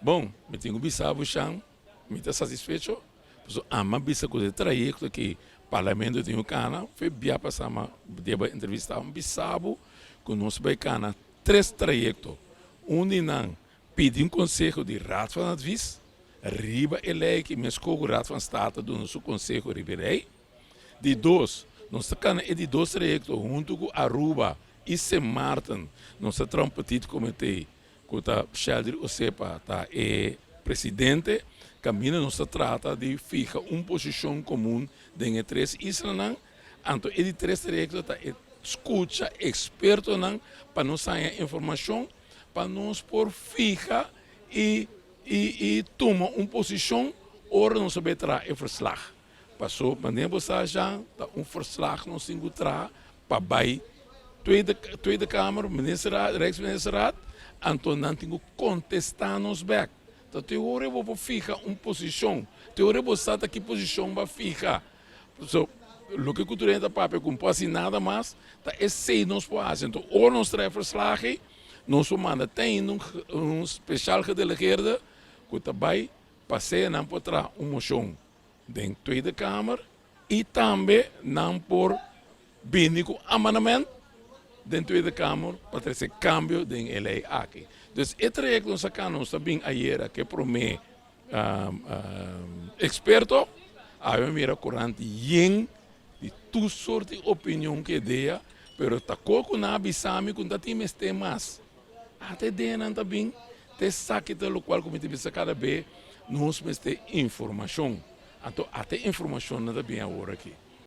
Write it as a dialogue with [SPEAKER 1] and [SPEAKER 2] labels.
[SPEAKER 1] Bon, mi tin ku bisa bo Shan, mi ta satisfecho, pasobra ami a bisa ku e trayekto ki Parlamento tin ku kana, fe bia pasa mi a deba entrevista bo, mi bisa bo ku nos bai kana tres trayekto, un di nan pidi un konseho di Raad van Advies riba e lei ki meskos ku Raad van State a duna su konseho riba e lei. Di dos, nos ta kana e di dos trayekto huntu ku Aruba i Sint Maarten, nos ta traha un petit comité ku ta Sheldry Osepa ta e presidente, kaminda nos ta trata di fiha un posishon komun den e tres islanan. Anto e di tres trayekto ta e skucha ekspertonan pa nos haña informashon pa nos por fiha i i tuma un posishon ora nos a bai traha e verslag. Paso manera bo sa Jean, ta un verslag nos tin ku traha pa bai Tweede Tweede Kamer, Ministerraad, Rijksministerraad, anto nan tin ku kontestá nos bèk. Ta te ora bo por fiha un posishon, te ora bo sa ta ki posishon bo a fiha. So, loke ku tur hende ta papia ku no por hasi nada mas, ta esei nos por hasi. Anto ora nos traha e verslag ei, nos por manda te ainda un speciaal gedelegeerde ku ta bai pasea nan por traha un moshon den Tweede Kamer i tambe nan por bini ku amandament den Tweede Kamer pa trese kambio den e lei aki. Dus e trayekto nos a kana nos ta bin ayera ku e promé eksperto, awe mi mira korant yen di tur sort di opinion ku idea, pero ta kos ku nan a bisa mi ku no ta tin mester mas. Ata ideanan ta bin ta esaki ta lokual ku mi ta bisa kada be nos mester informashon. Anto ata e informashonnan ta bin awor aki.